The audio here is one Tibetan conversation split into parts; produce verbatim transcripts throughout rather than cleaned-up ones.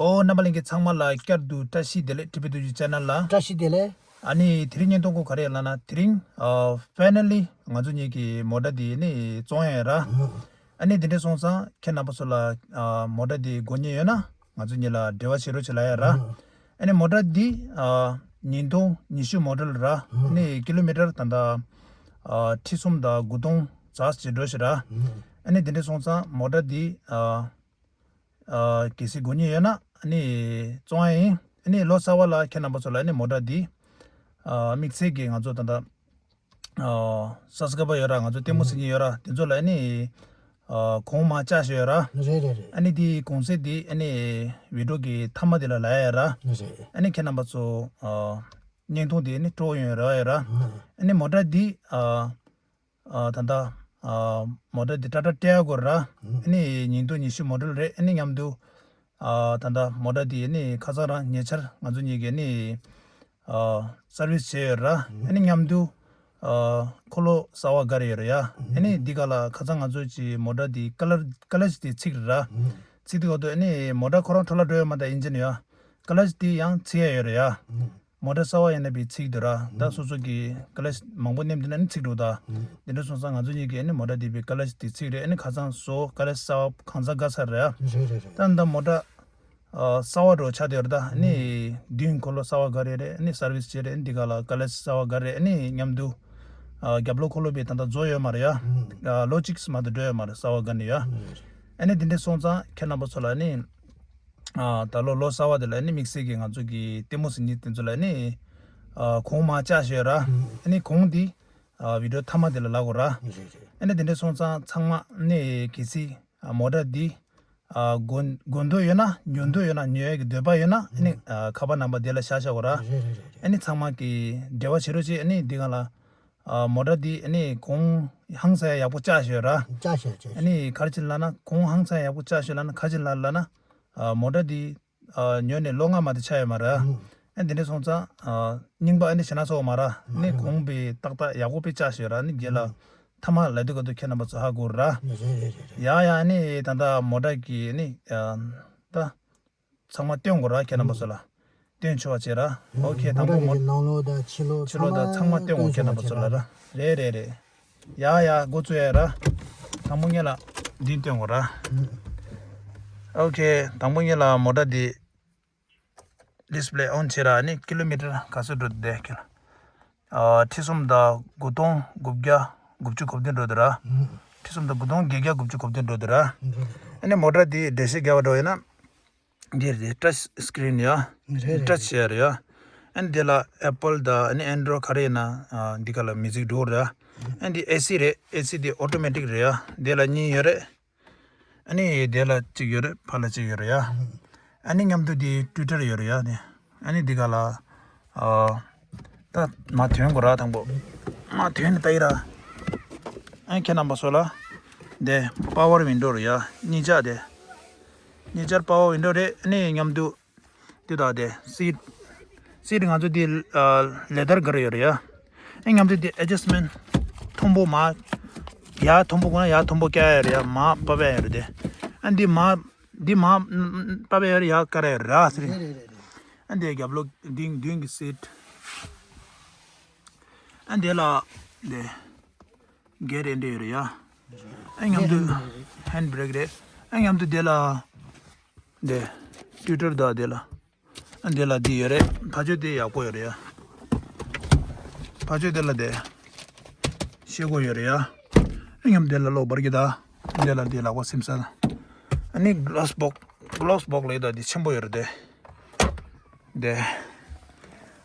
ཨོ། རྣམ་པ་ལྷན་རྒྱས་ཚང་མ་ལ་བསྐྱར་དུ་བཀྲ་ཤིས་བདེ་ལེགས། ཊི་བི་ཊུ་ཇི་ཆེ་ནལ་ལ། བཀྲ་ཤིས་བདེ་ལེགས། ཨ་ནི་དེ་རིང་བརྙན་ཐུང་ཁོ་ག་རེ་ལབ་ན། དེ་རིང་ཨ་ཕའི་ནལ་ལི་ང་ཚོ་གཉིས་ཀྱི་མོ་ཊ་འདི་ནི་བཙོང་ཡ་ཡིན་ར། ཨ་ནི་དེ་འདྲ་སོང་ཙང་ཁྱེད་རྣམ་པ་ཚོ་ལ་ཨ་མོ་ཊ་འདི་དགོས་མཁན་ཡོད་ན་ང་ཚོ་གཉིས་ལ་འབྲེལ་བ་བྱེད་རོགས་བྱེད་ལབ་ཡ་ར། ཨ་ནི་མོ་ཊ་འདི་ཨ་ཉིས་སྟོང་ཉི་ཤུ་མོ་ཌེལ་ར། ཨ་ནི་ཀི་ལོ་མི་ཊར་ད་ལྟ་ཨ་ཁྲི་གསུམ་དང་དགུ་སྟོང་ཙམ་ཅིག་འགྲོ་ཤག་ར། ཨ་ནི་དེ་འདྲ་སོང་ཙང་མོ་ཊ་འདི་ཨ་ཨ་གལ་སྲིད་དགོས་མཁན་ཡོད་ན་ཨ་ནི་བཙོང་ཡ་ཡིན། ཨ་ནི་ལོ་གསར་པ་ལ་ཁྱེད་རྣམ་པ་ཚོ་ལ་ཨ་ནི་མོ་ཊ་འདི་ཨ་དམིགས་བསལ་གྱི་ང་ཚོ་ད་ལྟ་ཨ་སབ་སི་ཀ་རའི་བར་ཡོད་ར། ང་ཚོ་ལྟད་མོ་གཟིགས་མཁན་ཡོད་ར། དེ་ཚོ་ལ་ཨ་ནི་ཨ་གོང་མར་བཅག་བཞག་ཡོད་ར། རེད་རེད་རེད། ཨ་ནི་དེའི་གོང་ཚད་དེ་ཨ་ནི་བི་ཌི་ཡོ་གི་མཐའ་མ་དེ་ལ་ལབ་ཡ་ར། རེད། ཨ་ནི་ཁྱེད་རྣམ་པ་ཚོ་ཨ་བརྙན་ཐུང་དེ་ཨ་ནི་སྤྲོ་ཡོང་ར་ཡོད་ར། ཨ་ནི་མོ་ཊ་འདི་ཨ་ཨ་ད་ལྟ་ཨ་མོ་ཊ་འདི་ཊ་ཊ་ཊི་ཡ་གོ་ར། ཨ་ནི་ཉིས་སྟོང་ཉི་ཤུ་མོ་ཌེལ་རེད། ཨ་ནི་མཉམ་དུ་ཨ་ད་ལྟ་མོ་ཊ་འདི་ཨ་ནི་ཁ་སང་རང་ཉེ་ཆར་ང་ཚོ་གཉིས་ཀྱིས་ཨ་ནི་ཨ་སར་ཝི་སི་བྱས་ཡོད་ར། ཨ་ནི་མཉམ་དུ་ཨ་འཁོར་ལོ་གསར་པ་བསྒར་ཡོད་ར་ཡ། ཨ་ནི་འདི་ག་ལ་ཁ་སང་ང་ཚོ་གི་མོ་ཊ་འདི་ཀ་ལར་ཀ་ལ་ཅི་དེ་ཚིག་ར། ཚིག་དེ་ག་དུ་ཨ་ནི་མོ་ཊ་ཁོ་རང་འཕྲོ་བརླག་འགྲོ་ཡོད་མ་རེད། ད་ཨིན་ཇིན་ཡ། ཀ་ལ་ཅི་དེ་ཡང་ཚིག་ཡ་ཡོད་ར་ཡ། མོ་ཊ་གསར་པ་ཡིན་ན་བི་ཚིག་འདུག་ར། ད་སོ་སོ་གི་ཀ་ལ་ཅི་མང་པོ་ནེམ་དེ་ན་ནི་ཚིག་འགྲོ་ད། དེ་འདྲ་སོང་ཙང་ང་ཚོ་གཉིས་ཀྱིས་ཨ་ནི་མོ་ཊ་འདི་བི་ཀ་ལ་ཅི་དེ་ཚིག་རེད། ཨ་ནི་ཁ་སང་བཟོ་ཀ་ལ་ཅི་གསར་པ་གང་ས་ག་ས་རེད་ཡ། རེད་རེད་རེད། ད་ད་མོ་ཊ་ཨ་གསར་པ་འདྲ་ཆགས་བསྡད་ཡོད་རེད། ད་ཨ་ནི་མདུན་འཁོར་ལོ་གསར་པ་བསྒར་ཡོད་རེད། ཨ་ནི་སར་ཝི་སི་བྱས་རེད། ཨ་ནི་འདི་ག་ལ་ཀ་ལ་ཅི་གསར་པ་བསྒར་རེད། ཨ་ནི་མཉམ་དུ་ཨ་རྒྱབ་ལོགས་འཁོར་ལོ་བི་ད་ལྟ་བཟོ་ཡོད་མ་རེད་ཡ། ཨ་ལོ་གཅིག་མ་གཏོགས་འགྲོ་ཡོད་མ་རེད། གསར་པ་བསྒར་ནས་ཡ། ཨ་ནི་དེ་འདྲ་སོང་ཙང་ཁྱེད་རྣམ་པ་ཚོ་ལ་ཨ་ནི་ཨ་ད་ལོ་ལོ་གསར་པ་དེ་ལ་ཨ་ནི་དམིགས་བསལ་གྱི་ང་ཚོ་གི་ལྟད་མོ་གཟིགས་མཁན་དེ་ཚོ་ལ་ཨ་ནི་ཨ་གོང་མར་བཅག་བཞག་ཡོད་ར། ཨ་ནི་གོང་འདི་ཨ་བི་ཌི་ཡོ་མཐའ་མ་དེ་ལ་ལབ་དགོས་ར། ཨ་ནི་དེ་འདྲ་སོང་ཙང་ཚང་མ་ཨ་ནི་གལ་སྲིད་ཨ་མོ་ཊ་འདི་ཨ་དགོས་དགོས་འདོད་ཡོད་ན། ཉོ་འདོད་ཡོད་ན། ཉོ་ཡ་གི་འདོད་པ་ཡོད་ན་ཨ་ནི་ཨ་ཁ་པར་ནམ་བར་དེ་ལ་བཞག་བཞག་དགོས་ར། ཨ་ནི་ཚང་མ་གི་འབྲེལ་བ་བྱེད་རོགས་བྱེད། ཨ་ནི་འདི་ག་ལ་ཨ་མོ་ཊ་འདི་ཨ་ནི་གོང་ཧང་སང་ཡག་པོ་བཅག་བཞག་ཡོད་ར། བཅག་བཞག་བཅག་ཨ་ནི་ག་རེ་བྱེད་ལབ་ན། གོང་ཧང་སང་ཡག་པོ་བཅག་བཞག་ལབ་ན་ག་རེ་བྱེད་ལབ་ལབ་ན། ཨ་མོ་ཊ་འདི་ཨ་ཉོས་ནས་ལོ་ལྔ་མ་གཏོགས་ཆགས་ཡོད་མ་རེད། ཨ་འདི་འདྲ་སོང་ཙང་ཨ་རྙིང་པ་ཨ་ནི་བྱས་ན་ཆོག་མ་རེད། ཨ་ནི་གོང་བི་ཏག་ཏག་ཡག་པོ་བི་བཅག་བཞག་ཡོད་ར། ཨ་ནི་རྗེས་ལ་མཐའ་མ་ལབ་དུས་ག་དུས་ཁྱེད་རྣམ་པ་ཚོ་ཧ་གོ་ར། རེད་རེད་རེད་རེད། ཡ་ཡ། ཨ་ནི་ད་ལྟ་མོ་ཊ་གི་ཨ་ནི་ཨ་ད་ཚང་མ་སྟོན་དགོས་ར་ཁྱེད་རྣམ་པ་ཚོ་ལ། སྟོན་ཆོག་པ་བྱེད་ར། ཨོ་ཁེ། དང་པོ་མོ་ཊ་གི་ནང་ལོགས་དང་ཕྱི་ལོགས་ཕྱི་ལོགས་དང་ཚང་མ་སྟོན་དགོས་ཁྱེད་རྣམ་པ་ཚོ་ལ་ར། རེད་རེད་རེད། ཡ་ཡ། འགོ་བཙུགས་ཡ་ར། དང་པོ་ངེད་ལ་འདི་སྟོན་དགོས་ར། ཨོ་ཁེ། དང་པོ་ངེད་ལ་མོ་ཊ་འདི་ཌིས་པ་ལེ་ཨོན་བྱེད་ར། ཨ་ནི་ཀི་ལོ་མི་ཊར་ག་ཚོད་འགྲོ་འདུག་ཁྱེད་ལ། ཨ་ཁྲི་གསུམ་དང་དགུ་སྟོང་དགུ་བརྒྱ་དགུ་བཅུ་གོ་བདུན་འགྲོ་འདུག་ར། ཁྲི་གསུམ་དང་དགུ་སྟོང་བརྒྱད་བརྒྱ་དགུ་བཅུ་གོ་བདུན་འགྲོ་འདུག་ར། ཨ་ནི་མོ་ཊ་འདི་འགྲེལ་བཤད་རྒྱག་པ་འགྲོ་ཡིན་ན། འདི་རེད། ཊ་ཆི་སི་ཀི་རིན་ཡ། རེད་རེད། ཊ་ཆི་བྱས་རེད་ཡ། ཨ་ནི་དེ་ལ་ཨེ་པལ་དང་ཨ་ནི་ཨན་ཌོ་རོ་ཌི་ག་རེ་ཡིན་ན་ཨ་འདི་ག་ལ་མིའུ་ཟིག་འགྲོ་རེད་ཡ། ཨ་ནི་འདི་ཨེ་སི་རེད། ཨེ་སི་འདི་ཨོ་ཊོ་མེ་ཊིག་རེད་ཡ། དེ་ལ་གཉིས་ཡོད་རེད། ཨ་ནི་དེ་ལ་གཅིག་ཡོད་རེད། ཕར་ལ་གཅིག་ཡོད་རེད་ཡ། ཨ་ནི་མཉམ་དུ་དེ་ཊུ་ཊར་ཡོད་རེད་ཡ། དེ་ཨ་ནི་འདི་ག་ལ་ཨ་ད་མར་ཐོན་དགོས་ར། དང་པོ་མར་ཐོན་ནས་ལྟ་ཡི་ར། ཨ་ནི་ཁྱེད་རྣམ་པ་ཚོ་ལ་དེ་པ་ཝར་ཝིན་ཌོ་རེད་ཡ། གཉིས་ཆ་དེ། གཉིས་ཆར་པ་ཝར་ཝིན་ཌོ་རེད། ཨ་ནི་མཉམ་དུ་འདི་དག་དེ་སིཊ། སིཊ་ང་ཚོ་འདི་ཨ་ལེ་དར་ག་རེ་ཡོད་རེད་ཡ། ཨ་ནི་མཉམ་དུ་འདི་ཨེ་ཇ་སི་མེན་ཊི་མཐོན་པོ་མར་ཡར་མཐོན་པོ་དགོས་ན་ཡར་མཐོན་པོ་བཀལ་ཡ་ཡོད་རེད་ཡ། མར་ཕབ་ཡ་ཡོད་རེད་དེ། ཨ་ནི་འདི་མར་འདི་མར་ཕབ་ཡ་ཡོད་རེད། ཡར་བཀལ་ཡ་ཡོད་རེད་ཟེར། རེད་རེད་རེད་རེད། ཨ་ནི་འདི་རྒྱབ་ལོགས་འདི་མདུན་གྱི་སིཊ། ཨ་ནི་འདི་ལ་འདི་གེ་རེ་འདྲ་ཡོད་རེད་ཡ། ཨ་ནི་མཉམ་དུ་ཧེན་ཌི་བྷི་རེག་རེད། ཨ་ནི་མཉམ་དུ་འདི་ལ། འདི་ཊུ་ཊར་དང་འདི་ལ། ཨ་འདི་ལ་འདི་ཡོད་རེད། ཕར་ཕྱོགས་འདི་ཡག་པོ་ཡོད་རེད་ཡ། ཕར་ཕྱོགས་འདི་ལ་འདི་ཤེལ་སྒོ་ཡོད་རེད་ཡ། ཨ་མཉམ་འདི་ལ་གློག་སྦར་གྱི་དང་། འདི་ལ་འདི་ལག་པ་སིམ་ས་དང་། ཨ་ནི་གི་ལོབ་སི་བོག་སི། གི་ལོབ་སི་བོག་སི་ལབ་ཡ་དང་འདི་ཆེན་པོ་ཡོད་རེད་དེ། འདི་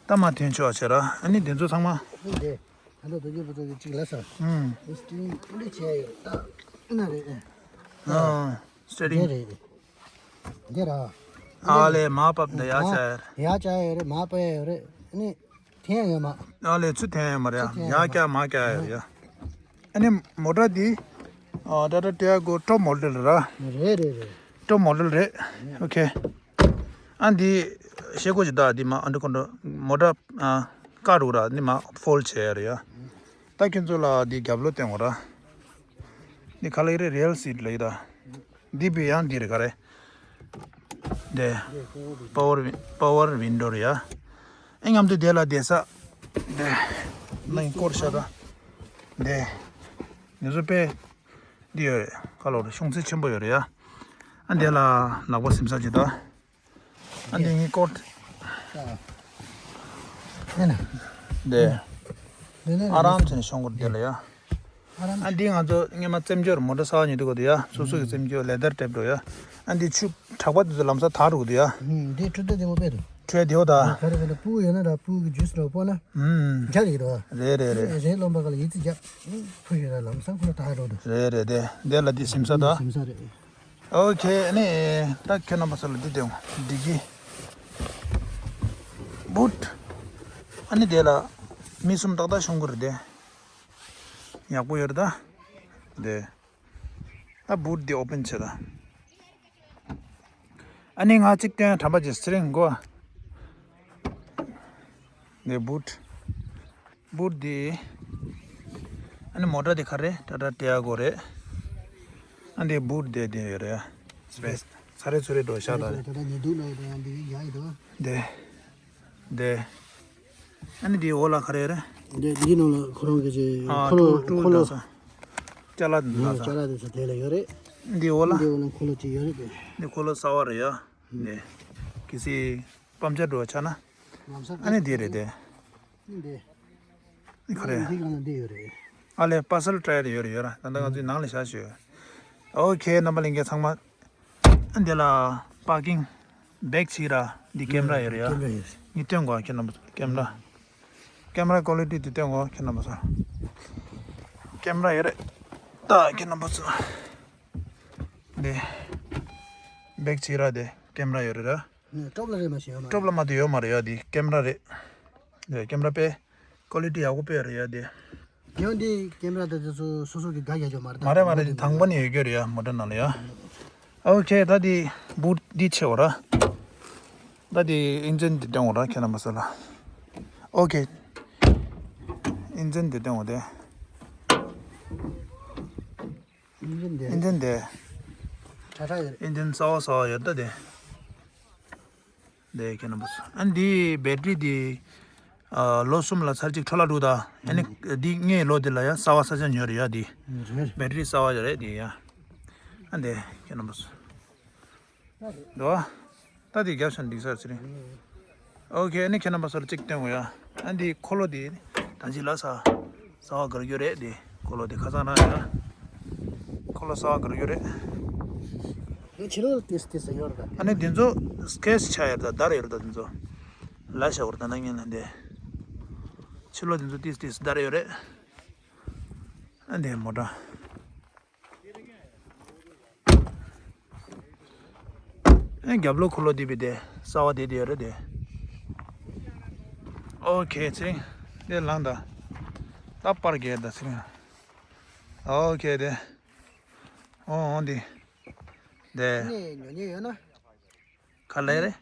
ད་མར་ཐོན་ཆོག་པ་བྱེད་ར། ཨ་ནི་འདི་ཚོ་ཚང་མ། འདི་ད་ལྟ་རྡོ་རྗེ་པོ་ཚོ་གི་གཅིག་ལ་ས། ཨུམ། འདི་སི་ཊི་རིང་འདི་བྱས་ཡོད་ད། ཨ་ན་རེད། ཨ་སི་ཊི་རིང་། འདི་རེད། འདི་ར། ཨ་ལས་མར་ཕབ་ད་ཡར་བཅག་ཡ་རེད། ཡར་བཅག་ཡ་ཡོད་རེད། མར་ཕབ་ཡ་ཡོད་རེད། ཨ་ནི་འཐེན་ཡ་ཡོད་མ། ཨ་ལས་ཚུར་འཐེན་ཡ་ཡོད་མ་རེད་ཡ། ཚུར་འཐེན་ཡ་ཡོད་མ། ཡར་བཀྱག་མར་བཀྱག་ཡ་ཡོད་ཡ། ཨ་ནི་མོ་ཊ་འདི་ཨ་ཊ་ཊ་ཊི་ཡ་གི་ཊོབ་མོ་ཌེལ་ར། རེད་རེད་རེད། ཊོབ་མོ་ཌེལ་རེད། ཨོ་ཁེ། ཨ་འདི་ཤེལ་སྒོ་ཅིག་ད་འདི་མར་ཨན་ཌར་ཀོན་ཊོལ། མོ་ཊ་ཨ་བཀག་འགྲོ་ར། འདི་མར་ཕོལ་ཌི་བྱས་ཡ་རེད་ཡ། ད་ཁྱོད་ཚོ་ལ་འདི་རྒྱབ་ལོགས་སྟོན་དགོས་ར། འདི་ག་ལ་ཡོད་རེད། རེར་སིཊ་ལབ་ཡ་ད། འདི་བི་ཡང་འདི་རེད། ག་རེ། འདི་པ་ཝར་ཝི་པ་ཝར་ཝིན་ཌོ་རེད་ཡ། ཨེ་མཉམ་དུ་དེ་ལ་བསྡད་ས། འདི་ནང་སྐོར་ཤ་ད། འདི་ངེད་ཚོ་དཔེ་འདི་ཡོད་རེད། ཁ་ལོ་རེད། ཤོང་ཚད་ཆེན་པོ་ཡོད་རེད་ཡ། ཨ་འདི་ལ་ནག་པོ་སིམ་ས་ཅིག་ད། ཨ་འདི་ངའི་སྐོར། ཨ་ནི། འདི། འདི་ནི་ཨ་རམ་བྱས་ནས་ཤོང་གི་རེད་དེ་ལ་ཡ། ཨ་རམ། ཨ་འདི་ང་ཚོ་སྔོན་མ་རྩེད་འཇོར་མོ་ཊ་གསར་པ་ཉོས་དུས་གོ་དེ་ཡ། སོ་སོ་གི་རྩེད་འཇོར་ལེ་དར་ཊེབ་འགྲོ་ཡ། ཨ་འདི་ཆུ་དྲག་པ་དེ་ཚོ་ལམ་སང་དར་འགྲོ་གི་འདུག་ཡ། ཧུམ། འདི་འཕྲུལ་རྟ་བདེ་མོ་དཔེ་འདུག་འཕྲུལ་བདེ་བོ་ད། ག་རེ་ག་རེ་སྤུ་གུ་ཡོད་ན་ད་སྤུ་གུ་གི་ཇུས་འདྲ་པོ་སྤོ་ན། ཧུམ། འཇགས་ཡོད་རེད་བ། རེད་རེད་རེད། རེད་རློན་པ་ག་ལ་ཡིད་ཚིམ་རྒྱག་ཕུ་ཡོད་ན་ལམ་སང་ཁོ་ལ་དར་འགྲོ་འདུག་རེད་རེད་དེ། དེ་ལ་འདི་སིམ་ས་ད། སིམ་ས་རེད། ཨོ་ཁེ། ཨ་ནི་ད་ཁྱེད་རྣམ་པ་ཚོ་ལ་འདི་སྟོན། འདི་གི་བུ་ཊ། ཨ་ནི་དེ་ལ་མི་གསུམ་ཏག་ཏག་ཤོང་གི་རེད་དེ། ཡག་པོ་ཡོད་རེད་ད། དེ་ད་བུ་ཊ་འདི་ཨོ་པན་བྱེད་ད། ཨ་ནི་ང་གཅིག་སྟོན། དྲན་པ་བརྗེད། ཚེ་རིང་གོ། འདི་བུ་ཊ། བུ་ཊ་འདི། ཨ་ནི་མོ་ཊ་འདི་ག་རེ། ཊ་ཊ་ཏི་ཡ་གོ་རེད། ཨ་འདི་བུ་ཊ་འདི་འདི་ཡོད་རེད། སི་པེ་སི། ཚ་རེ་ཚུ་རེ་འགྲོ་ཤ་ད་རེད། ད་ད་ཉི་གདུགས་ལ་ཡོད་ཡང་འདི་ཡ་ཡི་དོ། འདི། འདི། ཨ་ནི་འདི་འོག་ལ་ག་རེ་རེད། འདི་འདི་ནང་ལ་ཁོ་རང་གི་ཅི་ཨ་འཁོར་ལོ། ཊུལ་འཁོར་ལོ། ཊུལ་ལ་ས། ཅ་ལག་འདི་ལ་ཨ་ས། ཅ་ལག་འདི་ས་དེ་ལ་ཡོད་རེད། འདི་འོག་ལ། འདི་འོག་ལ་འཁོར་ལོ་ཅིག་ཡོད་རེད་པས། འདི་འཁོར་ལོ་གསར་པ་རེད་ཡ། འདི། གལ་སྲིད་པམ་ཅར་འགྲོ་བ་ཆགས་ན། ལམ་སང་ཨ་ནི་འདི་རེད་དེ། འདི། འདི་ག་རེ། འདི་གང་ལ་འདི་ཡོད་རེད། ཨ་ལས་པ་སལ་ཊ་ཡར་ཡོད་རེད་ཡོད་ར། ད་ལྟ་ང་ཚོའི་ནང་ལ་བཞག་ཞོད། ཨོ་ཁེ། རྣམ་པ་ལྷན་རྒྱས་ཚང་མ། འདི་ལ་པར་ཀིང་། བེག་ཕྱིས་ར། འདི་ཀེམ་ར་ཡོད་རེད་ཡ། ཀེམ་ར་ཡོད་རེད། ངས་སྟོན་གོ་ཁྱེད་རྣམ་པ་ཚོ་ཀེམ་ར། ཀེམ་ར་ཀོ་ལི་ཊི་འདི་སྟོན་གོ་ཁྱེད་རྣམ་པ་ཚོ། ཀེམ་ར་ཡོད་རེད། ད་ཁྱེད་རྣམ་པ་ཚོ། འདི། བེག་ཕྱིས་ར་དེ་ཀེམ་ར་ཡོད་རེད་ར། ནས་ཊོབ་ལ་རེད་མ་ཤེས་ཡོད་མ་རེད། ཊོབ་ལ་མ་དེ་ཡོད་མ་རེད་ཡ། དེ་ཀེམ་ར་རེད། དེ་ཀེམ་ར་དཔེ་ཀོ་ལི་ཊི་ཡག་པོ་དཔེ་རེད་ཡ་དེ། ཡང་དེ་ཀེམ་ར་དེ་ཚོ་སོ་སོ་གི་དགའ་རྒྱ་ཆོག་མ་རེད། མ་རེད་མ་རེད། དེ་དང་པོ་ནས་ཡོད་རྒྱུ་རེད་ཡ། མོ་ཊ་ནང་ལ་ཡ། ཨོ་ཁེ། ད་དེ་བུ་ཊི་འདི་ཕྱེ་འོ་ར། ད་དེ་ཨིན་ཇིན་འདི་སྟོན་འོ་ར་ཁྱེད་རྣམ་པ་ཚོ་ལ། ཨོ་ཁེ། ཨིན་ཇིན་འདི་སྟོན་འོ་དེ། ཨིན་ཇིན་དེ། ཨིན་ཇིན་དེ། ཁྲ་ཁྲ་ཡོད་རེད། ཨིན་ཇིན་གསར་པ་གསར་པ་ཡོད་ད་དེ། དེ་ཁྱེད་རྣམ་པ་ཚོ། ཨ་ནི་འདི་བེ་ཊི་རི་འདི། ཨ། ལོ་གསུམ་ལ་ཚར་གཅིག་འཕྲོ་བརླག་འགྲོ་ད། ཨ་ནི་འདི་སྔའི་ལོ་འདི་ལ་ཡང་གསར་པ་གསར་རྐྱང་ཉོས་རེད་ཡ་འདི། རེད། བེ་ཊི་རི་གསར་པ་ཡོད་རེད་འདི་ཡ། ཨ་འདི་ཁྱེད་རྣམ་པ་ཚོ། འདུག་ཨ། ད་དེ་རྒྱབ་ཤ་འགྲིག་ས་ཚེ་རིང་། ཨོ་ཁེ། ཨ་ནི་ཁྱེད་རྣམ་པ་ཚོར་གཅིག་སྟོན་དགོས་ཡ། ཨ་འདི་འཁོར་ལོ་དེ་ད་ཅི་ལ་ས། གསར་པ་ག་རེ་ཡོད་རེད་དེ། འཁོར་ལོ་དེ་ཁ་སང་ན་ཡ། འཁོར་ལོ་གསར་པ་ག་རེ་ཡོད་རེད། ཨ་ཕྱི་ལོགས་ཏིས་ཏིས་ཡོད་རེད་ད། ཨ་ནི་དེ་ཚོ་སྐེ་ཆ་ཡོད་རེད་ད། འདར་ཡོད་རེད་ད་དེ་ཚོ། ལ་ཤ་བོར་ད་ན་ངན་ན་དེ། ཕྱི་ལོགས་དེ་ཚོ་ཏིས་ཏིས་འདར་ཡོད་རེད། ཨ་འདི་མོ་ཊ། ཨེ་རྒྱབ་ལོགས་འཁོར་ལོ་དེ་བི་དེ་གསར་པ་དེ་དེ་ཡོད་རེད་དེ། ཨོ་ཁེ་ཚེ་རིང་། དེ་ལངས་ད། ད་པར་གེ་ད་ཚེ་རིང་། ཨོ་ཁེ་དེ། ཨོ་ཨོ་དེ། དེ། ནས་ཉོ་ཉོ་ཡོད་ན། ག་ལེ་རེད།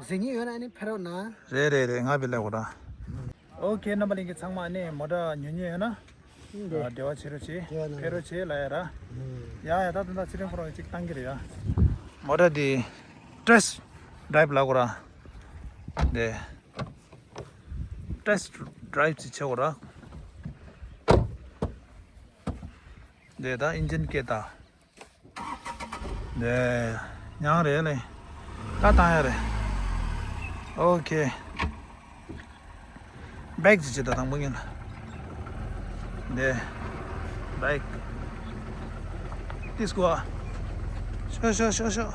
ཟིན་ཉེ་ཡོད་ན་ནི་ཕེ་རོ་ན། རེད་རེད་རེད། ང་བི་ལེ་གོ་ར། ཨོ་ཁེ། རྣམ་པ་ལྷན་རྒྱས་ཚང་མ་ནི་མོ་ཊ་ཉོ་ཉོ་ཡོད་ན། འདི། འབྲེལ་བ་བྱེད་རོགས་བྱེད། འབྲེལ་བ་གནང་། ཕེ་རོ་བྱེད་ལ་ཡ་ར། ཡ་ཡ། ད་ད་ད་ཚེ་རིང་ཁོ་རང་གཅིག་བཏང་གི་རེད་ཡ། མོ་ཊ་འདི་ཊེ་སི་ཊི་ཌི་རའི་བྷི་ལ་གོ་ར། འདི་ཊེ་སི་ཊི་ཌི་རའི་བྷི་ཅིག་བྱེད་གོ་ར། འདི་ད་ཨིན་ཇིན་སྐད་ད། ནས་ཉང་རེད་ལེ། ད་བཏང་ཡ་རེད། ཨོ་ཁེ། བེག་ཅིག་ཅིག་ད་དང་པོ་ངེད་ལ། ནས་བེག། ཏིས་ཀོ། ཤོ་ཤོ་ཤོ་ཤོ།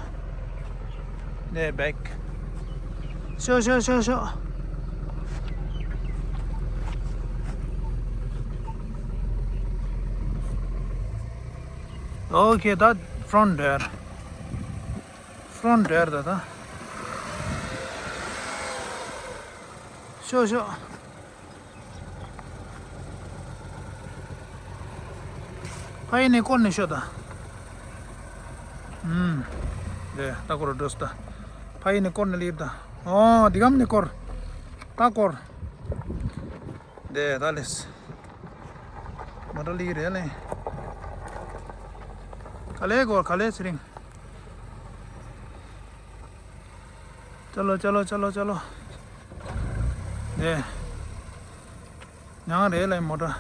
ནས་བེག། ཤོ་ཤོ་ཤོ་ཤོ། ཨོ་ཁེ། ད་ཕྲོན་ཊི་ཌོར། ཕྲོན་ཊི་ཌོར་ད་ད། ཤོ་ཤོ། ཕ་ཡི་ནས་སྐོར་ནས་ཤོ་ད། ཨུམ། དེ་ད་སྐོར་འགྲོ་སོང་ད། ཕ་ཡི་ནས་སྐོར་ནས་ལིར་ད། ཨོ་འདི་གམ་ནས་སྐོར། ད་སྐོར། དེ་ད་ལེས། མོ་ཊ་ལི་རེད་ལེ། ག་ལེ་གོ་ག་ལེ་ཚེ་རིང་། चलो चलो चलो चलो। दे। यहाँ रे ले मोटर।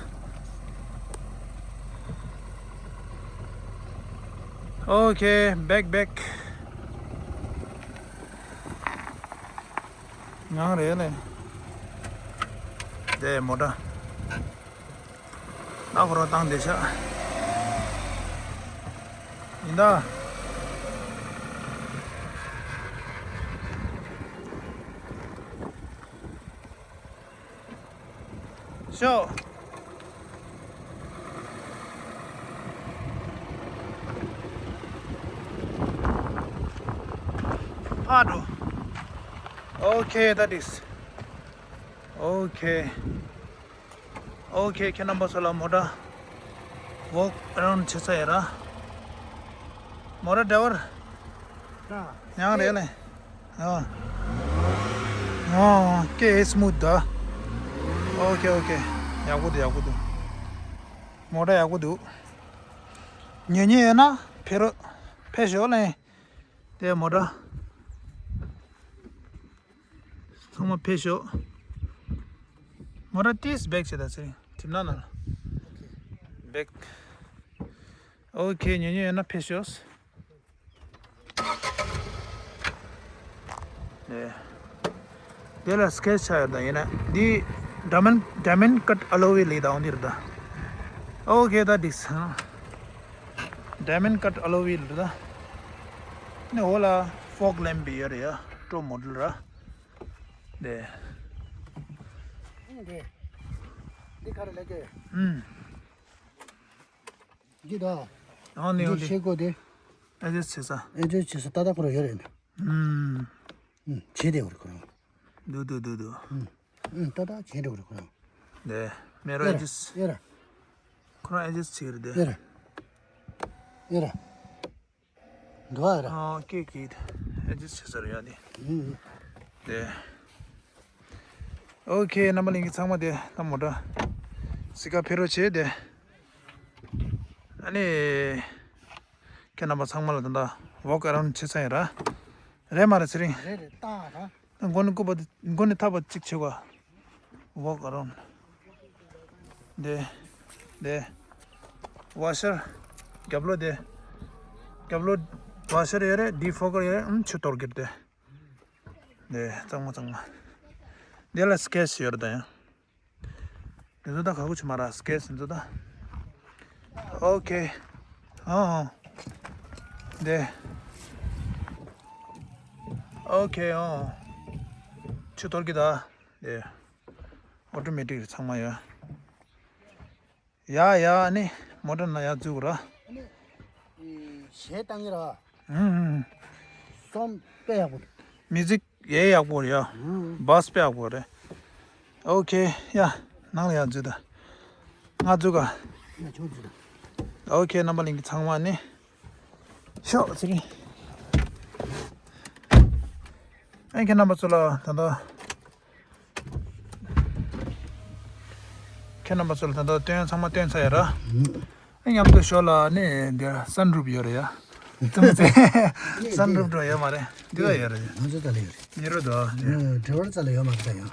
Okay, back back। यहाँ रे ले। दे मोटर। ཨ་ཁོ་རང་བཏང་བསྡད་ཤག་ཡིན་ད། ཤོག་ཕར་འགྲོ། Okay, that is okay. Okay, ཁྱེད་རྣམ་པ་ཚོ་ལ་མོ་ཊ་walk around བྱེད་ས་ཡོད་ར། མོ་ཊ་driver། ཡང་རེད་ལེ། ཨ། ཨ། ཀེ་smooth ད། Okay, okay. ཡག་པོ་འདུག་ཡག་པོ་འདུག་མོ་ཊ་ཡག་པོ་འདུག་ཉོ་མཁན་ཡོད་ན་ཕེབས་རོགས། ཕེབས་ཤོག་ལེ། དེ་མོ་ཊ། ཚང་མ་ཕེབས་ཤོག་མོ་ཊ་ཏིས་བེག་བྱེད་ད་ཚེ་རིང་། གྲིབ་ནག་ནང་ལ། བེག Okay, ཉོ་ཉོ་ཡོད་ན་ཕེབས་ཤོག་དེ་ལ་སྐེ་ཆ་ཡོད་ད། ཡིན་ན་འདི་diamond diamond cut alloy ལས་ད་འོང་འདིར་ད། Okay, that is diamond cut alloy ལས་ད། ནི་འོ་ལ་fog lamp ཡོད་རེད་ཡ། སྤྲོ་མོ་ཌལ་ར། དེ། འདི། འདི་ག་རེ་ལས་ཀྱི། ཨུམ། འདི་ད། ཨ་ནི་འདི་འདི་ཤེལ་སྒོ་དེ། ཨེ་ཇེ་སི་བྱེད་ས། ཨེ་ཇེ་སི་བྱེད་ས་ཏག་ཏག་ཁོ་རང་ཡོད་རེད། ཨུམ། ཨུམ། བྱེད་དེ་ཡོད་རེད་ཁོ་རང་། འདུག་འདུག་འདུག་འདུག་ཨུམ། ཨུམ། ཏག་ཏག་བྱེད་འགྲོ་གི་རེད་ཁོ་རང་། དེ། མེ་ར་ཨེ་ཡོད་ར། ཇེ་སི། ཡོད་ར། ཁོ་རང་ཨེ་ཇེ་སི་བྱེད་ཀྱི་རེད་དེ། ཡོད་ར། ཡོད་ར། འདུག་ཨ་ར། ཨ་ཀེ་ཀེ། ཨེ་ཇེ་སི་བྱེད་ས་རེད་ཡ་དེ། ཨུམ། དེ། Okay, རྣམ་པ་ལྷན་རྒྱས་ཚང་མ་དེ་ལྟ་མོ་ཊ་གཟིགས་ག་ཕེབས་རོགས་བྱེད་དེ། ཨ་ནི། ཁྱེད་རྣམ་པ་ཚང་མ་ལ་ད་ལྟ་walk around བྱེད་ས་ཡིན་ར། རེད་མ་རེད་ཚེ་རིང་། རེད་རེད་ད་ར། མགོ་ནས་སྐུད་པ་དེ་མགོ་ནས་ཐག་པ་གཅིག་བྱེད་དགོས། Walk around དེ། དེ། ཝ་ཤར། རྒྱབ་ལོགས་དེ། རྒྱབ་ལོགས་ཝ་ཤར་ཡོད་རེད། ཌི་ཕོ་ཀར་ཡོད་རེད། ཨུམ། ཆུ་གཏོར་གྱི་རེད་དེ། དེ་གཙང་མ་གཙང་མ། དེ་ལ་སྐེ་ཆ་ཡོད་རེད་ད་ཡང་། དེ་ཚོ་ད་ག་གུ་ཆུ་མ་ར་སྐེ་ཆ་དེ་ཚོ་ད། Okay. ཨོ། དེ། Okay. ཨོ། ཆུ་གཏོར་གྱི་ད། དེ། ཨོ་ཊོ་མེ་ཊིག་ཚང་མ་ཡོད། ཡ་ཡ་ཨ་ནི་མོ་ཊ་ནང་ཡར་འཛུལ་ར། ཨ་ནི། གཞས་བཏང་གི་ར། ཧུམ་ཧུམ། སོང་དཔེ་ཡག་པོ་རེད། མིའུ་ཟིག་ཡེ་ཡག་པོ་རེད་ཡ། ཧུམ། བཱས་དཔེ་ཡག་པོ་རེད། Okay, ཡ། ནང་ལ་ཡར་འཛུལ་ད། ང་འཛུལ་ག་ཡ་ཁྱོད་འཛུལ་ད། Okay, རྣམ་པ་ལྷན་རྒྱས་ཚང་མ་ནི། ཤོག་ཚེ་རིང་། ཨེ་ཁྱེད་རྣམ་པ་ཚོ་ལ་ད་ལྟ། ཁྱེད་རྣམ་པ་ཚོ་ལ་ད་ལྟ་སྟོན་ཚང་མ་སྟོན་ཚར་ཡོད་ར། ཨ་མཉམ་དུ་ཞོར་ལ་ནི་འདིར་སན་རུབ་ཡོད་རེད་ཡ། ཙམ་ཙེ། སན་རུབ་འགྲོ་ཡོད་མ་རེད། འདི་ལ་ཡོད་རེད། ང་ཚོ་ད་ལ་ཡོད་རེད། ཉེ་རུ་དོ། ཨ་ཌའི་ཝར་རྩ་ལ་ཡོད་མ་རེད་ད་ཡང་།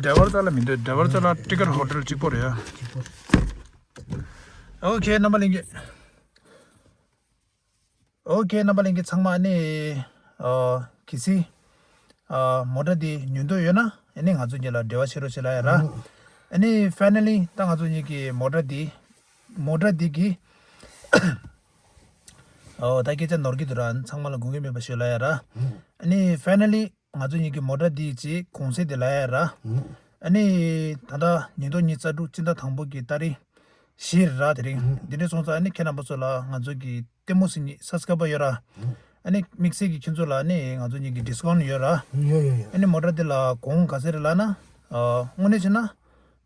ཌའི་ཝར་རྩ་ལ་མི་འདུག་ཌའི་ཝར་རྩ་ལ་ཊི་ཀེཊ་ཧོལ་ཌར་གཅིག་པོ་རེད་ཡ། གཅིག་པོ་རེད། Okay, རྣམ་པ་ལྷན་རྒྱས། Okay, རྣམ་པ་ལྷན་རྒྱས་ཚང་མ་ནི། ཨ། གལ་སྲིད། ཨ། མོ་ཊ་འདི་ཉོ་འདོད་ཡོད་ན་ཨ་ནི་ང་ཚོ་གཉིས་ལ་འབྲེལ་བ་བྱེད་རོགས་བྱེད་ལ་ཡ་ར། ཨ་ནི་finally ད་ང་ཚོ་གཉིས་ཀྱི་མོ་ཊ་འདི། མོ་ཊ་འདི་གི། ཨོ་ད་སྐད་ཆ་ནོར་གྱི་འདུག་ར། ཚང་མ་ལ་དགོངས་འགལ་མེད་པ་ཞུ་ལ་ཡ་ར། ཨ་ནི་finally ང་ཚོ་གཉིས་ཀྱི་མོ་ཊ་འདི་ཅིག་གུང་སེང་དེ་ལ་ཡ་ར། ཨ་ནི་ད་ལྟ་ཉིས་སྟོང་ཉི་ཤུ་རྩ་དྲུག་སྤྱི་ཟླ་དང་པོ་གི་ཏ་རིག་བཞི་རེད་ར། དེ་རིང་འདི་འདྲ་སོང་ཙང་ཨ་ནི་ཁྱེད་རྣམ་པ་ཚོ་ལ་ང་ཚོ་གི་ལྟད་མོ་གཟིགས་མཁན་སབ་སི་ཀ་རའེ་བར་ཡོད་ར། ཨ་ནི་དམིགས་བསལ་གྱི་ཁྱེད་ཚོ་ལ་ཨ་ནི་ང་ཚོ་གཉིས་ཀྱི་ཌིས་ཀའུན་ཊི་ཡོད་ར། ཡོད་ཡོད་ཡོད། ཨ་ནི་མོ་ཊ་འདི་ལ་གོང་ག་ཚད་རེད་ལབ་ན། ཨ། དངོས་གནས་བྱས་ན་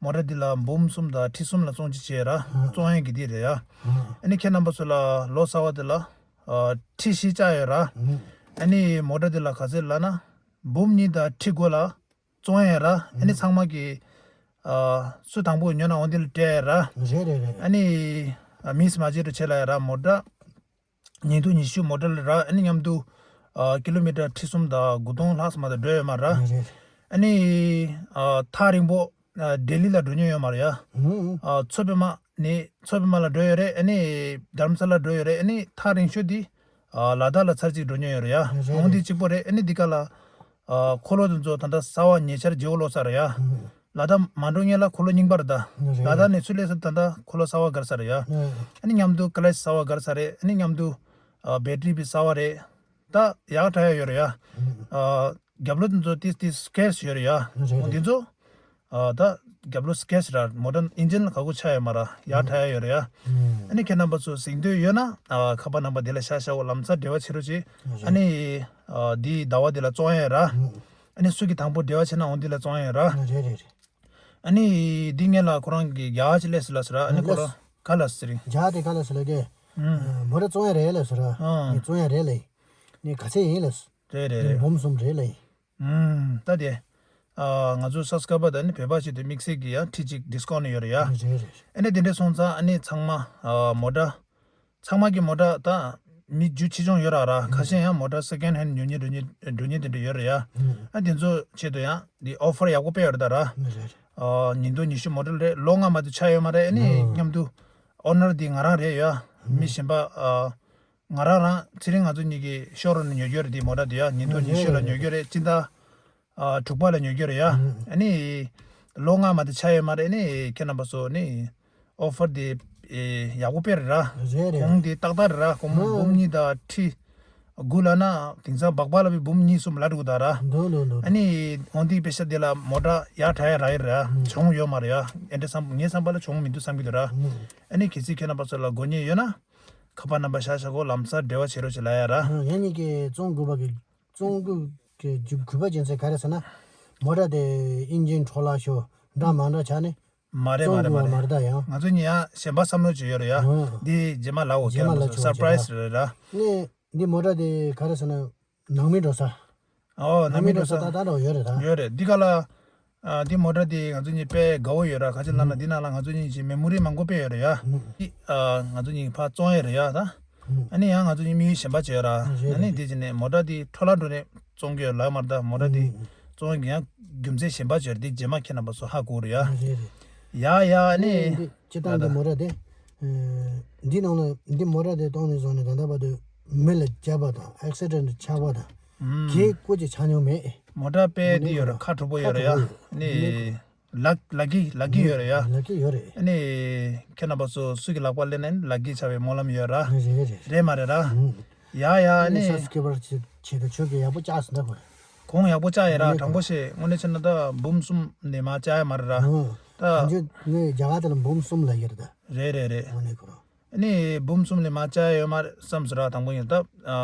མོ་ཊ་འདི་ལ་འབུམ་གསུམ་དང་ཁྲི་གསུམ་ལ་བཙོང་ཅི་བྱས་ར། བཙོང་ཡས་ཀྱི་འདི་རེད་ཡ། ཨ་ནི་ཁྱེད་རྣམ་པ་ཚོ་ལ་ལོ་གསར་བ་འདི་ལ། ཨ། ཁྲི་བཞི་བཅག་ཡོད་ར། ཨ་ནི་མོ་ཊ་འདི་ལ་ག་ཚད་ལབ་ན། འབུམ་གཉིས་དང་ཁྲི་དགུ་ལ། བཙོང་ཡས་ར། ཨ་ནི་ཚང་མ་གི། ཨ། སུ་དང་པོ་ཉོ་ན་འོ་འདི་ལ་སྤྲད་ཡས་ར། རེད་རེད་རེད། ཨ་ནི། ཨ། མིས་མ་བརྗེད་རུ་བྱེད་ལ་ཡ་ར་མོ་ཊ། ཉིས་སྟོང་ཉི་ཤུ་མོ་ཊ་ལ་ར། ཨ་ནི་མཉམ་དུ། ཨ་ཀི་ལོ་མི་ཊར་ཁྲི་གསུམ་དང་དགུ་སྟོང་ལྷག་ཙམ་མ་གཏོགས་འགྲོ་ཡོད་མ་རེད། རེད་རེད། ཨ་ནི་ཨ་ཐག་རིང་པོ་ཨ་ལྡི་ལི་ལ་འགྲོ་མྱོང་ཡོད་མ་རེད་ཡ། ཧུམ། ཨ་མཚོ་པདྨ་ནས་མཚོ་པདྨ་ལ་འགྲོ་ཡོད་རེད། ཨ་ནི་དྷ་རམ་ས་ལ་འགྲོ་ཡོད་རེད། ཨ་ནི་ཐག་རིང་ཤོས་དེ་ཨ་ལ་དྭགས་ལ་ཚར་གཅིག་འགྲོ་མྱོང་ཡོད་རེད་ཡ། རེད་འོང་དེ་རེད། གཅིག་པོ་རེད། ཨ་ནི་འདི་ག་ལ་ཨ་འཁོར་ལོ་དེ་ཚོ་ད་ལྟ་གསར་པ་ཉེ་ཆར་བརྗེ་པོ་ལོག་ཚར་རེད་ཡ། ཧུམ། ལ་དྭགས་མ་འགྲོ་སྔོན་ལ་འཁོར་ལོ་རྙིང་པ་རེད་ད། རེད་རེད། ལ་དྭགས་ནས་ཚུར་སླེབས་ཚར་ད་ལྟ་འཁོར་ལོ་གསར་པ་བསྒར་ཚར་རེད་ཡ། ཨ་ནི་མཉམ་དུ་ཀ་ལེ་གསར་པ་བསྒར་ཚར་རེད། ཨ་ནི་མཉམ་དུ་ཨ་བེ་ཊི་རི་བི་གསར་པ་རེད། ད་ཡག་དྲག་ཡག་ཡོད་རེད་ཡ། ཨ་རྒྱབ་ལོགས་དེ་ཚོ་ཏིས་ཏིས་སྐེ་སི་ཡོད་རེད་ཡ། རེད་འོ་དེ་རེད། ཚོ་ཨ་ད་རྒྱབ་ལོགས་སྐེ་སི་ར་མོ་ཊ་ཨིན་ཇིན་ལ་ག་གོ་ཆགས་ཡོད་མ་ར་ཡག་དྲག་ཡག་ཡོད་རེད་ཡ། ཨ་ནི་ཁྱེད་རྣམ་པ་ཚོ་གཟིགས་འདོད་ཡོད་ན་ཨ་ཁ་པར་ནམ་བར་འདི་ལ་ཤག་ཤག་འོ་ལམ་སང་འབྲེལ་བ་བྱེད་རོགས་གྱིས། ཨ་རེད། ནི་ཨ་འདི་ཟླ་བ་འདི་ལ་བཙོང་ཡག་ར། ཨ་ནི་སུ་གི་དང་པོ་འབྲེལ་བ་བྱེད་ན་འོ་འདི་ལ་བཙོང་ཡག་ར། རེད་རེད་རེད། ཨ་ནི་འདི་ངེད་ལ་ཁོ་རང་གི་རྒྱ་ཆེ་ལས་སུ་ལ་ཟེར་ཨ་ནི་ཁོ་རང་ག་ལ་ཟེར་རྒྱ་དེ་ག་ལ་ཟེར་ལ་གེ། ཨ་མོ་ཊ་བཙོང་ཡག་རེད་ལ་ཟེར་ཨ་ནི་བཙོང་ཡག་རེད་ལ་ནི་ག་ཚད་ཡིན་ལ་ཟེར། རེད་རེད་ནི་རེད། འབུམ་གསུམ་རེད་ལ་ཡིན། ཨུམ། ད་དེ། ཨ་ང་ཚོ་སབ་སི་ཀ་རའི་བར་དང་ནི་བོད་པ་ཆེད་དུ་དམིགས་བསལ་གྱི་ཡང་ཁྲི་གཅིག་ཌིས་ཀའུན་ཊི་ཡོད་རེད་ཡ། རེད་རེད། ཨ་ནི་དེ་འདྲ་སོང་ཙང་ཨ་ནི་ཚང་མ་ཨ་མོ་ཊ། ཚང་མ་གི་མོ་ཊ་ད་མི་རྒྱུ་ཆེ་ཆུང་ཡོད་ར་ར་ཁ་ཤས་ཡང་མོ་ཊ་སེ་ཀེན་ཧེན་ཌི་ཉོ་མཁན་འགྲོ་མཁན་འགྲོ་མཁན་དེ་འདྲ་ཡོད་རེད་ཡ། ཨ་དེ་ཚོ་ཆེད་དུ་ཡང་དེ་ཨོ་ཕར་ཡག་པོ་སྤྲད་ཡོད་རེད་ད་ར། རེད་རེད། ཨ་ཉིས་སྟོང་ཉི་ཤུ་མོ་ཊ་རེད། ལོ་ལྔ་མ་གཏོགས་ཆགས་ཡོད་མ་རེད། ཨ་ནི་མཉམ་དུ་ཨོ་ནར་དེ་ང་རང་རེད་ཡ། མི་གཞན་པ་ཨ། ང་རང་རང་ཚེ་རིང་ང་ཚོ་གཉིས་ཀྱི་ཤོ་རུམ་ནས་ཉོ་རྒྱུ་རེད། དེ་མོ་ཊ་དེ་ཡ་ཉིས་སྟོང་ཉི་ཤུ་ལ་ཉོ་རྒྱུ་རེད། སྤྱི་ཟླ་ཨ་དྲུག་པ་ལ་ཉོ་རྒྱུ་རེད་ཡ། ཨ་ནི་ལོ་ལྔ་མ་གཏོགས་ཆགས་ཡོད་མ་རེད། ཨ་ནི་ཁྱེད་རྣམ་པ་ཚོ་ནི་ཨོ་ཕར་དེ་ཡག་པོ་དཔེ་རེད་ར། རེད་རེད། གོང་དེ་ཏག་ཏག་རེད་ར། གོང་འབུམ་གཉིས་དང་ཁྲི་དགུ་ལབ་ན་དེང་སང་སྦག་སྦག་ལ་བའི་འབུམ་གཉིས་གསུམ་ལ་འགྲོ་གི་འདུག་ར། འདུག་འདུག་འདུག་ཨ་ནི་འོང་དེ་པེ་ཤ་དེ་ལ་མོ་ཊ་ཡག་དྲག་ཡག་རག་ཡོད་རེད་ཡ། གྱོང་ཡོད་མ་རེད་ཡ། ཨེ་འདྲ་བསམ་ངའི་བསམ་པ་ལ་གྱོང་མི་འདུག་བསམ་གྱི་འདུག་ར། ཨ་ནི་གལ་སྲིད་ཁྱེད་རྣམ་པ་ཚོ་ལ་དགོས་མཁོ་ཡོད་ན། ཁ་པར་ནམ་བར་ཤག་ཤག་གོ་ལམ་སང་འབྲེལ་བ་བྱེད་རོགས་བྱེད་ལ་ཡ་ར། ཨ་ངེད་གཉིས་ཀྱིས་བཙོང་དགོས་པ་གི་བཙོང་དགོས་ཀྱི་རྒྱུ་དགོས་པ་རྐྱེན་ཚད་ག་རེ་ཟེར་ན། མོ་ཊ་དེ་ཨིན་ཇིན་འཕྲོ་བརླག་ཤོར་འདྲ་མ་འདྲ་ཆགས་ནས་མ་རེད་མ་བཙོང་རེད་མ་དགོས་པ་མ་རེད། རེད་ད་ཡང་། ང་ཚོ་གཉིས་ཡང་གཞན་པ་བསམ་བློ་ཅིག་ཡོད་རེད་ཡ། ཨ་འདི་རྗེས་མ་ལབ་འོ། རྗེས་མ་ཁྱེད་ལ་ལ་ཆོག་སར་པ་རའི་ཛི་རེད་ར། ནས་འདི་མོ་ཊ་དེ་ག་རེ་ཟེར་ན་ནང་མི་འགྲོ་ས། ཨོ་ནང་མི་འགྲོ་ས་ད་ད་འགྲོ་ཡོད་རེད་ད། ཡོད་རེད། འདི་ག་ལ་ཨ་འདི་མོ་ཊ་འདི་ང་ཚོ་གཉིས་དཔེ་དགའ་བོ་ཡོད་ར། ག་ཅི་ལབ་ན་འདི་ནང་ལ་ང་ཚོ་གཉིས་ཀྱི་མེ་མོ་རི་མང་པོ་དཔེ་ཡོད་རེད་ཡ། འདི་ཨ་ང་ཚོ་གཉིས་ཕར་བཙོང་ཡས་རེད་ཡ་ད། ཨ་ནི་ཡང་ང་ཚོ་གཉིས་དམིགས་ཡུལ་གཞན་པ་བྱས་ཡོད་ར། ཨ་ནི་འདི་བྱས་ནས་མོ་ཊ་འདི་འཕྲོ་བརླག་འགྲོ་ནས་བཙོང་གི་ཡོད་ལབ་མ་རེད་ད། མོ་ཊ་འདི་བཙོང་གི་ཡང་རྒྱུ་མཚན་གཞན་པ་བྱས་རེད། འདི་རྗེས་མ་ཁྱེད་རྣམ་པ་ཚོ་ཧ་གོ་རེད་ཡ། ཡ་ཡ་ཨ་ནི། སྤྱིར་བཏང་འདི་མོ་ཊ་འདི། འདི་ནང་ལ་འདི་མོ་ཊ་དེ་གཏོང་ནས་བཟུང་ནས་ད་ལྟ་བར་དུ་མི་ལ་བརྒྱབ་པ་དང་ཨེག་སི་ཌེན་ཊི་ཆགས་པ་དང་གས་སྐོར་ཅིག་ཆགས་མྱོང་མེད། མོ་ཊ་དཔེ་འདི་ཡོད་རེད། ཁ་དྲོ་པོ་ཡོད་རེད་ཡ། ནི་ལག་ལག་གི་ལག་གི་ཡོད་རེད་ཡ། ལག་གི་ཡོད་རེད། ནི་ཁྱེད་རྣམ་པ་ཚོ་སུ་གི་ལག་པ་ལེན་ན་ནི་ལག་གི་ཆགས་པའི་སྨོན་ལམ་ཡོད་ར། རེད་རེད་རེད། རེད་མ་རེད་ར། ཡ་ཡ་ནི་ནི་སབ་སི་ཀ་རའི་བར་བྱེད་བྱེད་དུ་ཆོས་ཀྱི་ཡག་པོ་བཅག་སོང་ད་ཁོ། གོང་ཡག་པོ་བཅག་ཡོད་ར། དྲང་པོ་བཤད་དངོས་གནས་བྱས་ན་ད་འབུམ་གསུམ་ནས་མར་བཅག་ཡ་མ་རེད་ར། ད་ང་ཚོ་ངའི་རྒྱ་གར་དེ་ལ་འབུམ་གསུམ་ལ་ཡོད་རེད་ད། རེད་རེད་རེད། དངོས་གནས་ཁོ་རང་། ཨ་ནི་འབུམ་གསུམ་ལས་མར་བཅག་ཡ་ཡོད་མ་རེད་བསམ་སོང་ར། དང་པོ་ཡིན་སྟབས། ཨ་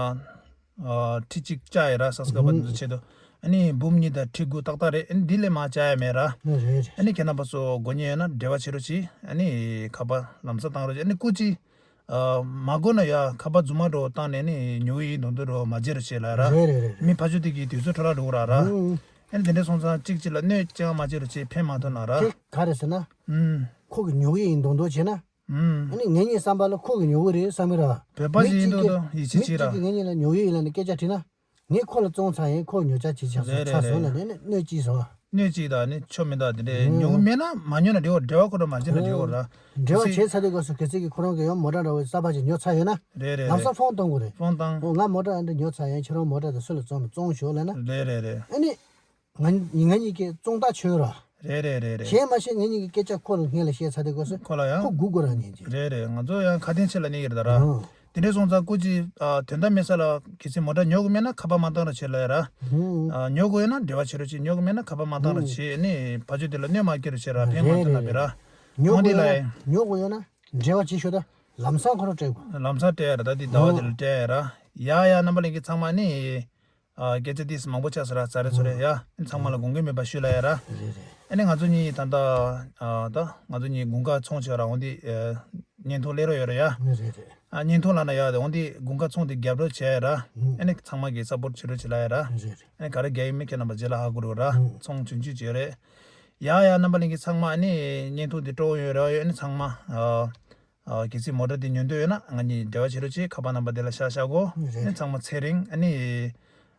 ཨ་ཁྲི་གཅིག་བཅག་ཡོད་ར། སབ་སི་ཀ་རའི་བར་འདི་ཚོ་ཆེད་དུ། ཨ་ནི་འབུམ་གཉིས་དང་ཁྲི་དགུ་ཏག་ཏག་རེད། ཨ་ནི་འདི་ལས་མར་བཅག་ཡ་མེད་ར། རེད་རེད། ཨ་ནི་ཁྱེད་རྣམ་པ་ཚོ་དགོས་མཁོ་ཡོད་ན་འབྲེལ་བ་བྱེད་རོགས་གྱིས། ཨ་ནི་ཁ་པར་ལམ་སང་བཏང་རོགས་གྱིས། ཨ་ནི་སྐུ་མཁྱེན། ཨ་མ་དགོས་ན་ཡ་ཁ་པར་རྫུན་མ་འདྲ་བོ་བཏང་ནས་ནི་ཉོ་གི་ཡིན་མདོག་མདོག་འདྲ་བོ་མ་བྱེད་རོགས་བྱེད་ལབ་ར། རེད་རེད་རེད། མི་ཕར་ཕྱོགས་དེ་གི་དུས་ཚོད་འཕྲོ་བརླག་འགྲོ་གི་ར་ར། ཨུ། ཨ་ནི་དེ་འདྲ་སོང་ཙང་གཅིག་གཅིག་ལ་གནོད་ཅང་མ་བྱེད་རོགས་བྱེད། ཕན་མ་ཐོགས་ན་ར། དེ་ག་རེ་ཟེར་ན། ཨུ། ཁོ་གི་ཉོ་གི་ཡིན་མདོག་མདོག་བྱེད་ན། ཨུ། ཨ་ནི་ངེད་གཉིས་བསམ་པ་ལ་ཁོ་གི་ཉོ་གི་རེད་བསམ་གི་ར། བོད་པ་ཞིག་ཡིན་མདོག་མདོག་ཡིད་ཆེས་བྱེད་ར། མི་གཅིག་གིས་ངེད་གཉིས་ལ་ཉོ་གི་ཡིན་ལབ་ནས་སྐད་ཆ་དྲིས་ན། ངས་ཁོ་ལ་བཙོང་ཚར་ཡིན། ཁོ་ཉོ་ཆ་བྱེད་ཆགས་སོང་། རེད་རེད་ཆགས་སོང་རེད། ལབ་ནས་ནི་གནོད་ཅི་སོང་། གནོད་ཅི་དང་ནི་ཆོ་མེད་དང་དེ་འདྲའི་ཨུ། ཉོ་གི་མེད་ན་མ་ཉོ་ན་འགྲིག་གོ། འབྲེལ་བ་ཁོ་རང་མ་བྱེད་ན་འགྲིག་གོ་ར། འབྲེལ་བ་བྱེད་ཚར་དུས་སྐབས་སུ་གལ་སྲིད་ཀྱི་ཁོ་རང་གིས་ཡང་མོ་ཊ་འདྲ་བོ་གསར་པ་ཞིག་ཉོ་ཚར་ཡོད་ན། རེད་རེད་ལམ་རེད། སང་ཕོན་གཏོང་དགོས་རེད། ཕོན་བཏང་། ཨོ་ང་མོ་ཊ་འདི་ཉོ་ཚར་ཡིན། ཁྱེད་རང་མོ་ཊ་དེ་སུ་ལ་བཙོང་ན་བཙོང་ཤོག་ལབ་ན། རེད་རེད་རེད། ཨ་ནི། ང་ང་གཉིས་ཀྱིས་བཙོང་ཐག་ཆོད་ར། རེད་རེད་རེད་རེད། གཞན་མ་གཞན་ངེད་གཉིས་ཀྱི་སྐད་ཆ་ཁོ་ལ་སྔོན་ལ་བཤད་ཚར་དུས་སྐབས་སུ་ཁོ་ལ་ཡང་ཁོ་སྒུག་དགོས་ར་ཉན་གྱི། རེད་རེད། ང་ཚོ་ཡང་ཁ་དན་ཆེ་ལ་གནས་ཀྱི་རེད་ད་ར། ཨང་། དེ་འདྲ་སོང་ཙང་སྐུ་མཁྱེན་ཨ་དོན་དག་མེད་ས་ལ་གལ་སྲིད་མོ་ཊ་ཉོ་གི་མེད་ན་ཁ་པར་མ་བཏང་རོགས་བྱེད་ལབ་ཡ་ར། ཨང་། ཨ་ཉོ་དགོས་ཡོད་ན་འབྲེལ་བ་བྱེད་རོགས་བྱེད། ཉོ་གི་མེད་ན་ཁ་པར་མ་བཏང་རོགས་བྱེད། ཨ་ནི་ཕར་ཕྱོགས་དེ་ལ་གནོད་མ་སྐྱེལ་རོགས་བྱེད་ར། ཕན་མ་ཐོགས་ན་བས་ར། ཉོ་དགོས་ཡོད་ན་ཉོ་དགོས་ཡོད་ན་འབྲེལ་བ་བྱེད་ཤོག་ད་ལམ་སང་ཁོ་རང་སྤྲད་དགོས། ལམ་སང་སྤྲད་ཡ་ར། ད་འདི་ཟླ་བ་འདི་ལ་སྤྲད་ཡ་ར། ཡ་ཡ་རྣམ་པ་ལྷན་རྒྱས་ཚང་མ་ནི། ཨ་སྐད་ཆ་ཏིས་མང་པོ་ཆགས་སོང་ར། ཙ་རེ་ཚོ་རེ་ཡ། ཨ་ནི་ཚང་མ་ལ་དགོངས་འགལ་མེད་པ་ཞུ་ལབ་ཡ་ར། རེད་རེད། ཨ་ནི་ང་ཚོ་གཉིས་ད་ལྟ་ཨ་ད་ང་ཚོ་གཉིས་དགུན་ཁ་ཚོང་བྱས་ར། འོ་འདི་ཨ་བརྙན་ཐུང་སླེབས་རོགས་ཡོད་ར་ཡ། རེད་རེད། ཨ་བརྙན་ཐུང་ལབ་ན་ཡ། འོ་འདི་དགུན་ཁ་ཚོང་དེ་རྒྱབ་རོགས་བྱས་ཡ་ར། ཨ་ནི་ཚང་མ་གིས་སབ་པོར་བྱེད་རོགས་བྱེད་ལབ་ཡ་ར། རེད་རེད། ཨ་ནི་ག་རེ་རྒྱག་ཡིན་མིན་ཁྱེད་རྣམ་པ་རྗེས་ལ་ཧ་གོ་རོགས་ར། ཚོང་ཆུང་ཆུང་བྱས་རེད། ཡ་ཡ་རྣམ་པ་ལྷན་རྒྱས་ཚང་མ་ཨ་ནི་བརྙན་ཐུང་འདི་སྤྲོ་པོ་ཡོད་ར་ཡོད། ཨ་ནི་ཚང་མ་ཨ། ཨ་གལ་སྲིད་མོ་ཊ་དེ་ཉོ་འདོད་ཡོད་ན་ང་གཉིས་འབྲེལ་བ་བྱེད་རོགས་བྱེད། ཁ་པར་ནམ་བར་དེ་ལ་ཤག་ཤག་གོ། རེད། ཨ་ནི་ཚང་མ་ཚེ་རིང་། ཨ་ནི་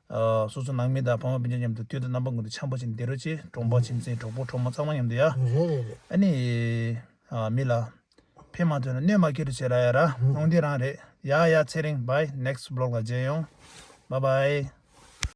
ཨ་སོ་སོ་ནང་མི་དང་ཕ་མ་སྤུན་ཀྱག་མཉམ་དུ་དུས་དང་རྣམ་པ་ཀུན་ཏུ་འཆམ་པོ་བྱས་ནས་བསྡད་རོགས་བྱེད། གྲོང་པ་ཁྱིམ་མཚེས་གྲོགས་པོ་གྲོགས་མོ་ཚང་མ་མཉམ་དུ་ཡ། རེད་རེད་རེད། ཨ་ནི་ཨ་མི་ལ་ཕན་མ་ཐོགས་ན་གནོད་མ་སྐྱེལ་རོགས་བྱེད་ར་ཡ་ར། ཨང་། འོང་འདི་རང་རེད། ཡ་ཡ་ཚེ་རིང་། bye next vlog ལ་མཇལ་ཡོང་། bye bye།